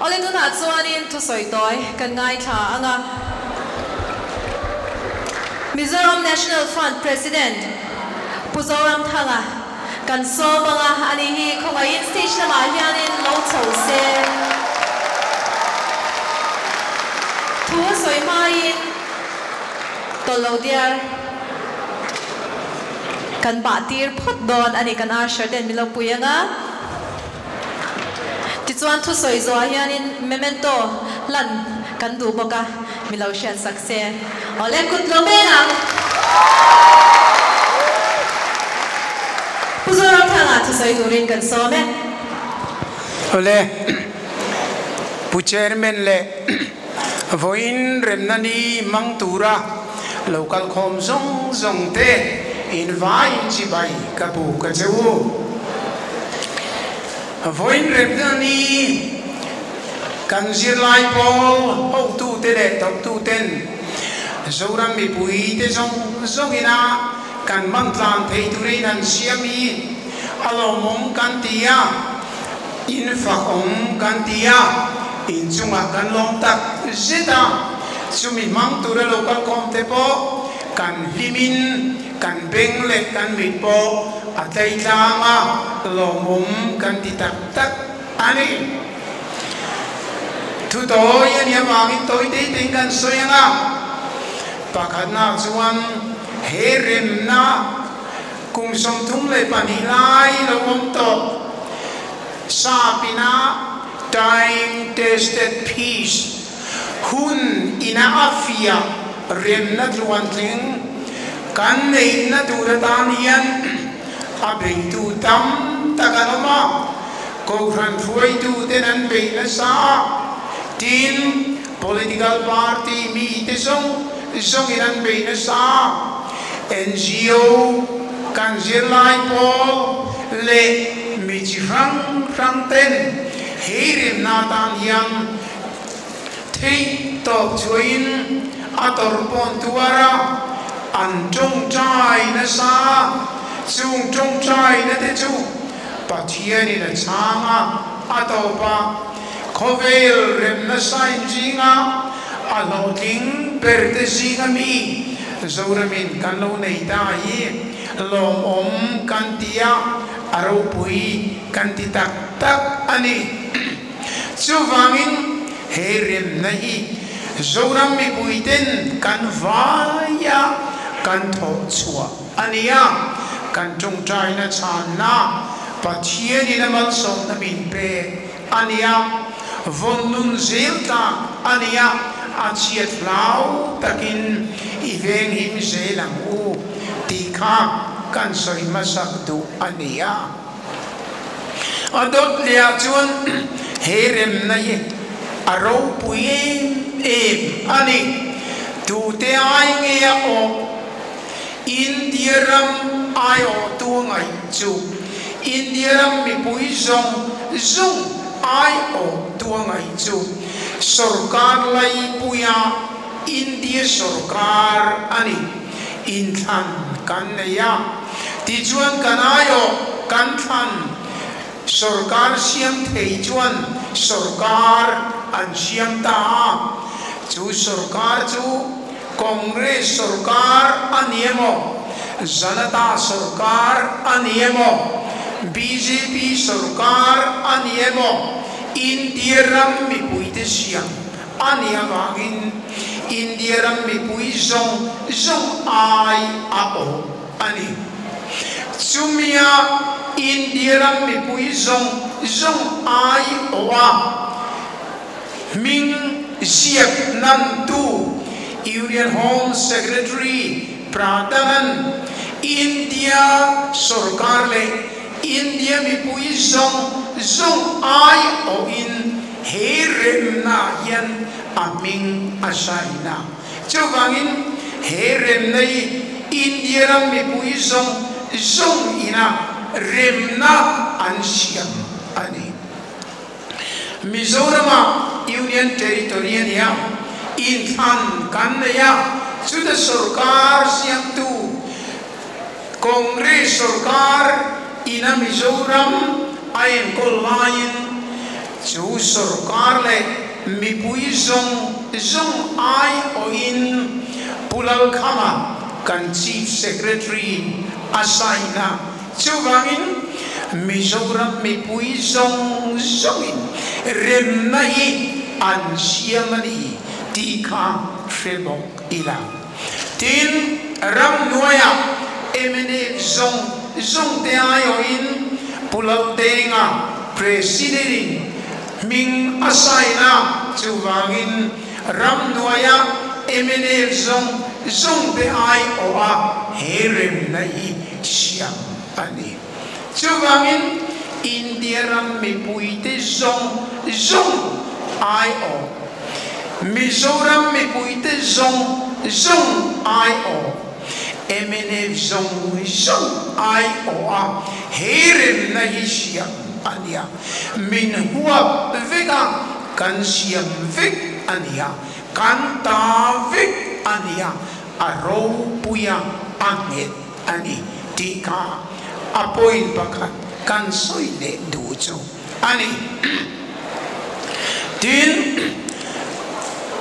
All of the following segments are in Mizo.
Awle tunah chuanin thusawi tawi kan ngaithla ang a. Mizoram National Front President Pu Zoramthanga kan sawm ang a, ani hi khawngaihin stage lamah hianin lo chho se. Thu a sawi hmain tawlh lo diar kan bah tir phawt dawn a ni, kan usher ten min lo pui ang a. Tichuan thusawi zawhah hianin memento hlan kan duh bawk a, mi lo hriat sak se. Awle kut lo mek ang. Pu Zoramthanga thusawi turin kan sawm e. Awle Pu Chairman leh vawiin remna ni hmang tura lo kal khawm zawng zawng te in vaiin chibai ka buk a che u. Vawiin remna ni kan zirlai pawl hotute leh thawktuten Zoram mipuite zawng zawngina kan man tlan thei turin an siam hi a lawmawm kan ti a, in fakawm kan ti a, inchungah kan lawm tak zet a, chumi hmang tura lo kalkhawmte pawh kan hlimin Kan beng leh kan mit pawh a tlei tlang a, lawmawm kan ti tak tak a ni. Thu tawi a nih avangin tawi tei tein kan sawi ang a, pakhatna chuan he remna kum 32 lai lo awm tawh Sapina Time Tested Peace Hun ina a fiah remna tluantling kan neihna tur atan hian a beitu tam tak an awm a, Kohhran hruaituten an bei nasa a, tin, political party mite zawng zawngin an bei nasa a, NGO, kan zirlai pawl leh mi chi hrang hrang ten hei remna atan hian Theih tawp chuain a tawrh pawn tuar a, an tawngtai nasa a, chung tawngtaina te chu Pathianin a chhang a, a tawp a, khawvel remna sign zinga a hlawhtling ber te zinga mi Zoramin kan lo nei ta hi lawmawm kan ti a, a ropui kan ti tak tak a ni. Chuvangin he remna hi Zoram mipuiten kan vaia kan thawh chhuah a ni a, kan tawngtaina chhanna Pathianin a malsawmna min pek a ni a, vawn nun zel tlak a ni a, a chhiat hlau takin i venghim zel ang u tih kha kan sawi hmasak duh a ni a. A dawt lehah chuan he remna hi a ropui em em a ni. Tute ai nge a awh? India ram aiawhtu a ngaih chu India ram mipui zawng zawng aiawhtu a ngaih chu sorkar laipuia India sorkar a ni. Inthlan kan nei a. Tichuan kan aiawh kan thlan sorkar siam thei chuan sorkar an siam ta a, chu sorkar chu Congress sorkar a ni emaw, Janata sorkar a ni emaw, bjp sorkar a ni emaw, India ram mipuite siam a nih avangin India ram mipui zawng zawng ai a awh a ni. Chumia India ram mipui zawng zawng ai awh a hming ziak nantu Union Home Secretary Pradhan-a'n India sorkar leh India mipui zawng zawng ai awhin He remna hian a hming a sign a. Chuvangin he remna hi India ram mipui zawng zawng ina remna an siam a ni. Mizorama Union Territory a nia, inthlan kan nei a, chuta sorkar siamtu Congress sorkar ina Mizoram a enkawl laiin, Chu sorkar leh mipui zawng zawng aiawhin Pu Lalkhama kan Chief Secretary a sign a, chuvangin Mizoram mipui zawng zawngin remna hi an siam a ni tih kha hre bawk ila. Tin, ramhnuaiah mnf zawng zawngte aiawhin Pu Laldenga President-in hming a sign a, chuvangin ramhnuaiah mnf zawng zawngte aiawha he remna hi siam a ni. Chuvangin India ram mipuite zawng zawng aiawh, Mizoram mipuite zawng zawng aiawh, mnf zawng zawng aiawh a he remna hi siam a nia. Min huap vek a, kan siam vek a nia, kan ta vek a nia, a ropuia a nghet a ni tih kha a point pakhat kan sawi leh duh chu a ni. Tin,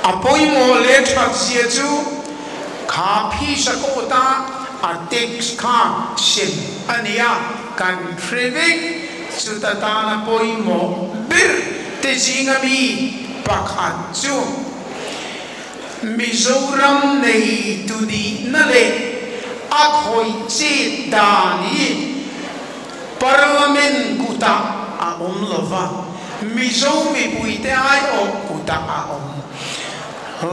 a pawimawh leh that zia chu kha phisa kawta a text kha sem a ni a, kan hre vek. Chuta tana pawimawh ber te zinga mi pakhat chu Mizoram neitu nihna leh a khawih chet dan hi Parliament kutah a awm lo va, Mizo mipuite aiawh kutah a awm.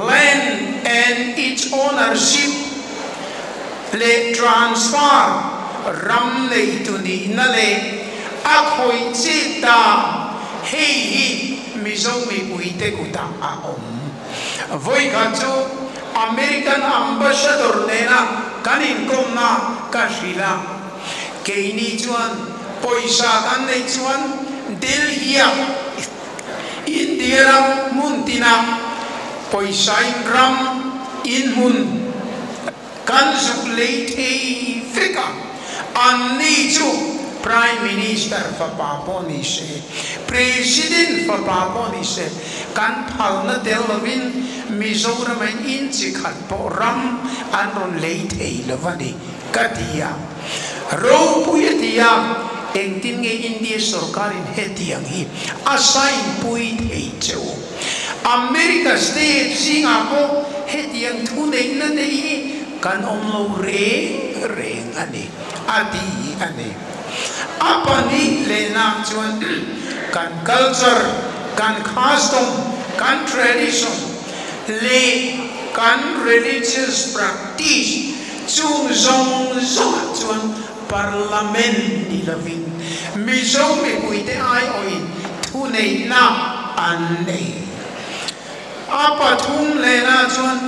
Land and its ownership leh transfer ram neitu nihna leh a khawih chet dan hei hi Mizo mipuite kutah a awm. Vawikhat chu American Ambassador nena kan inkawmna ka hrilh a, keini chuan pawisa kan neih chuan Delhi-ah India ram hmun tinah pawisain ram inhmun Kan zuk lei thei vek a, anni chu Prime Minister fapa pawh ni se, President fapa pawh ni se, kan phalna tel lovin Mizoram in inchi khat pawh ram an rawn lei thei lo a ni, ka ti a. Ropui a ti a, engtin nge India sorkarin hetiang hi a sign pui thei che u? America state zingah pawh hetiang thuneihna nei hi kan awm lo reng reng a ni, a ti a ni. A pahnih lehnak chuan kan culture, kan custom, kan tradition leh kan religious practice chung zawng zawngah chuan Parliament ni lovin Mizo mipuite aiawhin thuneihna an nei. A pathum lehna chuan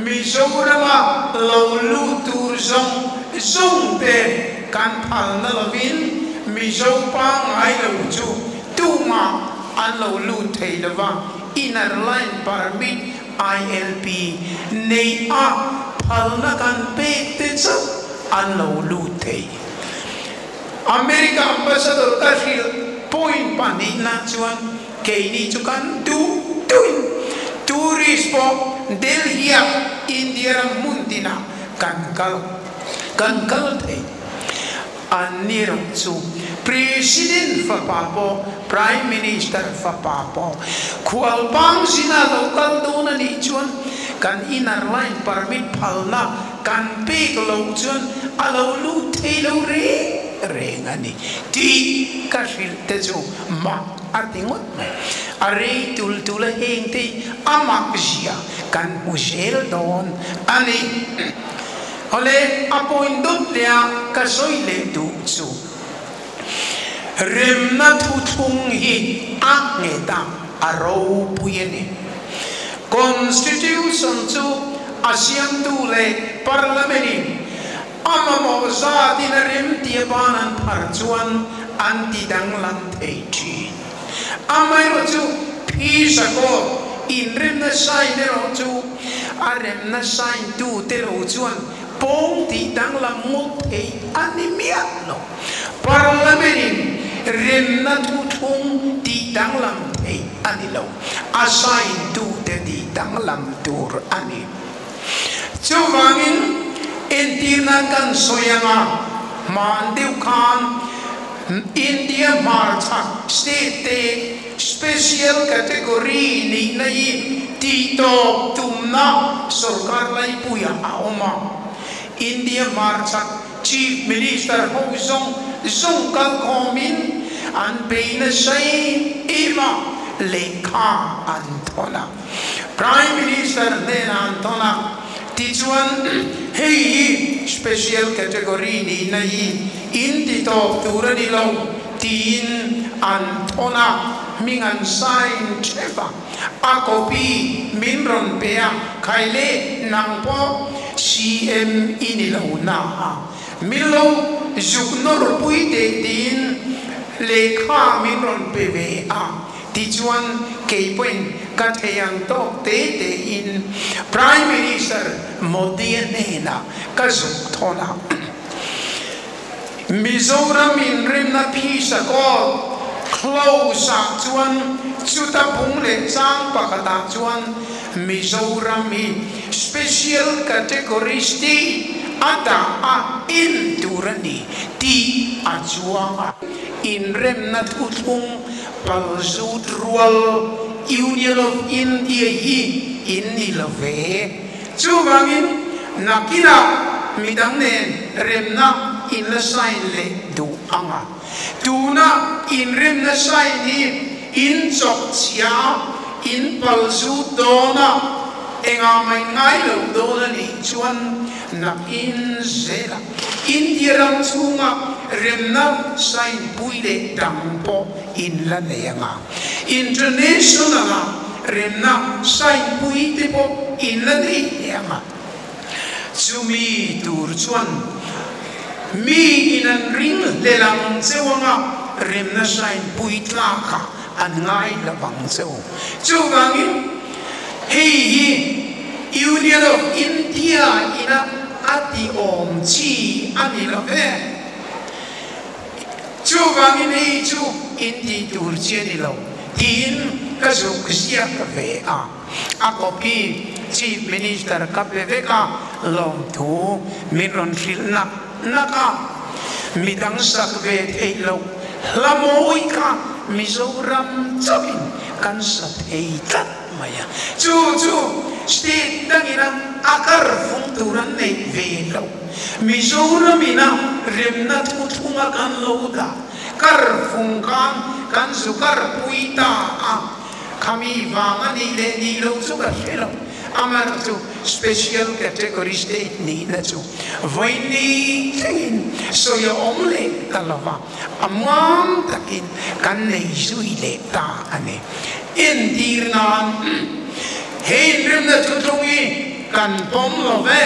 Mizorama lo lut tur zawng zawng te kan phalna lovin Mizo pangngai lo chu tumah an lo lut thei lova, Inner Line Permit, ILP, neih a phalna kan pek te chauh an lo lut thei. America Ambassador ka hrilh point pahnihna chuan keini chu kan duh duhin tourist pawh Delhi-ah India ram hmun tinah kan kal kan kal thei. An ni rawh chu President fapa pawh Prime Minister fapa pawh khualpang zina lo kal dawn a nih chuan kan inner line permit phalna kan pek loh chuan a lo lut thei lo reng reng a ni tih ka hrilh te chu mak a ti ngawt mai. A rei tul tul a heng te hi a mak zia kan hmu zel dawn a ni. Awle, a point dawt leh a ka sawi leh duh chu remna thuthlung hi a nghet a, a ropui a ni. Constitution chu a siamtu leh Parliament in a mamawh zatin a rem tia ban an phar chuan an ti danglam thei thin. Amaherawh chu phisa court inremna sign erawh chu a remna sign tu te lo chuan pawng tih danglam ngawt thei a ni miah lo. Parliament in remna thuthlung tih danglam theih a ni lo, a sign tute tih danglam tur a ni. Chuvangin entirnan kan sawi anga hman deuh khan India hmarchhak state te special category nihna hi tihtawp tumna sorkar laipuiah a awm a. India hmarchhak Chief Minister ho zawng zawng kalkhawmin an bei nasa em em a, lehkha an thawn a. Prime Minister hnenah an thawn a, tichuan hei hi special category nihna hi in ti tawp tur a ni lo tiin an thawn a, hming an sign thep a, a copy min rawn pe a, Khaile nang pawh CM i ni lo na a, min lo zuk nawr pui teh tiin lehkha min rawn pe ve a. Tichuan, kei pawhin ka thei ang tawk te tein Prime Minister Modi-a hnenah ka zuk thawn a. Mizoram inrimna peace accord close-ah chuan chuta bung leh chang pakhatah chuan Mizoram hi special category state a dah a en tur a ni tih a chuang a. Inremna thuthlung Palzut rual Union of India hi in ni lo ve. Chuvangin nakinah midang nen remna in la sign leh duh ang a. Tuna inremna sign hi in chawk chhia a, in palzut dawn a, engah mai ngai lo dawn a nih chuan nakin zelah India ram chhunga remna sign pui leh dang pawh in la nei ang a, international ah remna sign pui te pawh in la nei leh ang a. Chumi tur chuan mi in an ring hlel ang cheu ang a, remna sign pui tlak ah an ngai lo ang cheu. Chuvangin hei hi Union of India ina a ti awm chi a ni lo ve. Chuvangin hei chu in tih tur chi a ni lo tiin ka zuk ziak ve a. A copy Chief Minister ka pe vek a, lawmthu min rawn hrilh nak nak a. Midang sak ve theih loh hla mawi kha Mizoram chauhin kan sa thei tlat mai a. Chu chu state dangina a kar fung tur an neih ve loh. Mizoram ina remna thuthlunga kan lo dah kar fung khan kan zu kar pui ta a. Khami vang a nih leh nih loh chu ka hre lo. Amar chu special category state nihna chu vawiin thlengin sawi a awm leh ta lo va, a muang takin kan nei zui leh ta a ni. Entir nan he inremna thuthlung hi kan pawm lo ve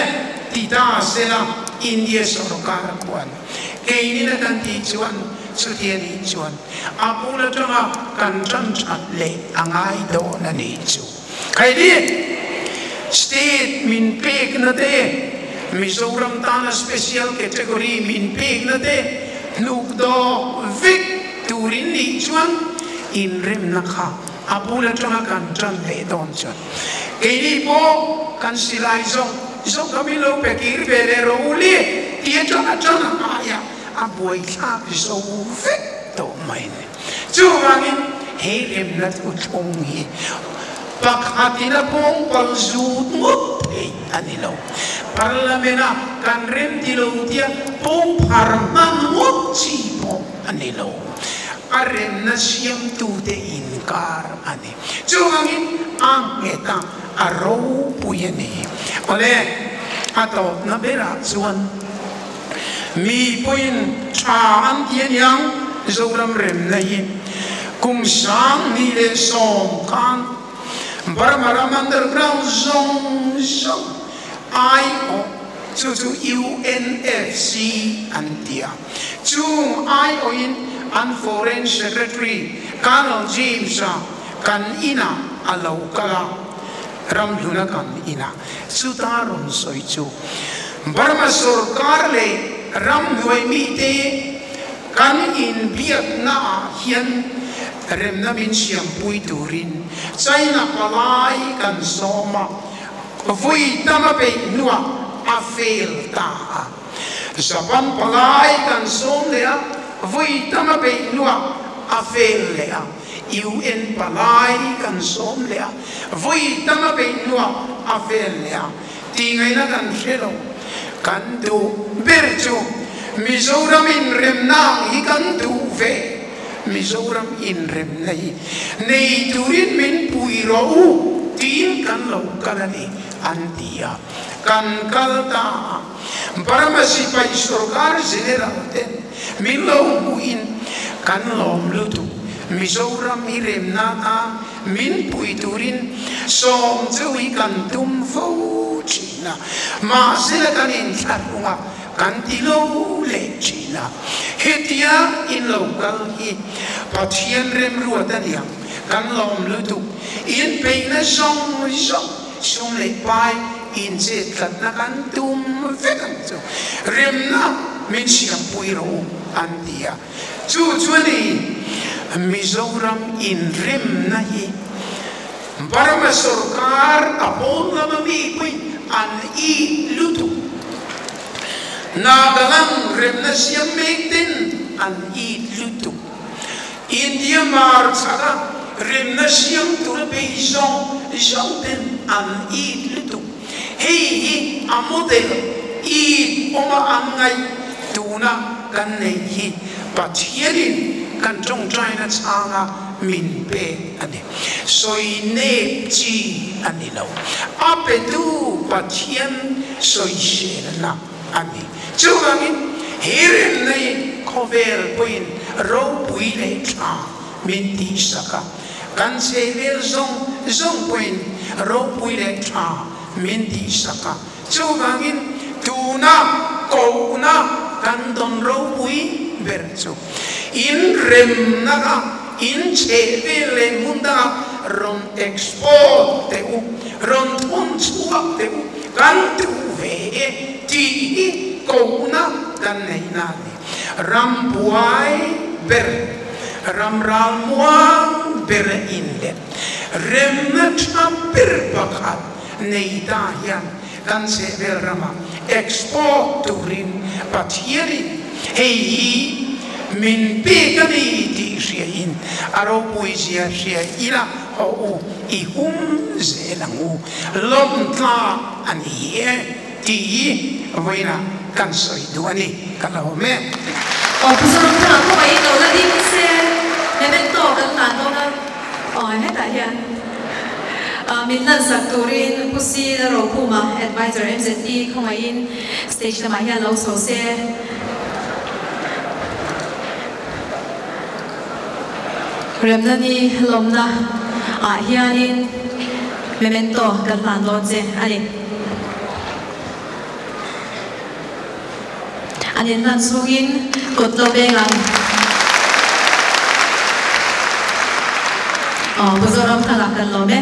ti ta sela India sorkar khuan keinina kan tih chuan chuti a nih chuan a bul atanga kan tan that leh a ngai dawn a nih chu. Khaili state min pekna te, Mizoram tana special category min pekna te hnuk dawk vek turin nih chuan inremna kha a bul atanga kan tan leh dawn chuan keini pawh kan silai zawng zawng kha min lo pe kir ve leh rawh u le ti atanga tan a ngai a, a buaithlak zo vek tawh mai a ni. Chuvangin he remna thuthlung hi pakhatin a pawngpal zut ngawt theih a ni lo. Parliament-a kan rem ti lo tia pawngphar hman ngawt chi pawh a ni lo. A remna siamtute inkar a ni. Chuvangin a nghet a, a ropui a ni. Awle, a tawpna berah chuan. Mi pawhin tha an ti aniang Zoram remna hi kum 2010 khan Burma ram underground zawng zawng aiawh chu chu UNFC an ti a, chung aiawhin an Foreign Secretary Colonel James-a kan inah a lo kal a, Ramhluna kan inah chuta rawn sawi chu Burma sorkar leh ramhnuai mite kan inbiaknaah hian Remna min siampui turin China palai kan sawm a, vawi tam a beih hnuah a fail ta a. Japan palai kan sawm leh a, vawi tam a beih hnuah a fail leh a. UN palai kan sawm leh a, vawi tam a beih hnuah a fail leh a. Tih ngaihna kan hre lo. Kan duh ber chu Mizoram inremna ang hi kan duh ve. Mizoram inremna hi nei turin min pui rawh u tiin kan lo kal a ni, an ti a. Kan kal ta a, Burma sipai sorkar General ten min lo hmuhin kan lawm lutuk. Mizoram hi remna atan min pui turin sawm chu hi kan tum fo thin a, mahsela kan inthlahrung a, Kan ti lo leh thin a, hetia in lo kal hi Pathian remruat a niang, kan lawm lutuk, in peihna zawng zawng sum leh pai in chet tlatna kan tum vek ang chu, remna min siampui rawh u an ti a, chu chu a ni Mizoram inremna hi Burma sorkar a pawn lama mi pawhin an it lutuk. Nagaland remna siam mek ten an it lutuk. India mar chhaka remna siam tura bei zawng zawng ten an it lutuk. Hei hi a model it awma an ngaih tuna kan neih hi Pathianin kan tawngtaina chhanga min pek a ni. Sawi nep chi a ni lo. A petu Pathian sawiselna a ni. Chuvangin he remna hi khawvel pawhin ropui leh tha min tihsak a, kan chhehvel zawng zawng pawhin ropui leh tha min tihsak a. Chuvangin tuna kohna kan dawn ropui ber chu inremna kha in chheh vel leh hmun dangah rawn export teh u, rawn thun chhuak teh u, kan duh ve e tih hi kohna kan neihna a ni. Ram buai ber, ram ral muang ber a inlet, remna tha ber pakhat nei ta hian kan chhehvel ramah export turin Pathianin hei hi min pek a ni tih hriain a ropui zia hria ila haw u i hum zel ang u, lawm tlak a ni e tih hi vawiinah kan sawi duh a ni, ka lawm e. Aw Pu Zoramthanga kawngaihin lo la ding se memento kan hlan dawn a, aw hetah hian. Min lansak turin Pu Si Rokhuma, Adviser MZP khawngaihin stage lamah hian lo chho se. Remna ni lawmna ah hianin memento kan hlan dawn che a ni. An inhlan chhungin kawt lo veng ang. Aw, Pu Zoramthanga kan lawm e.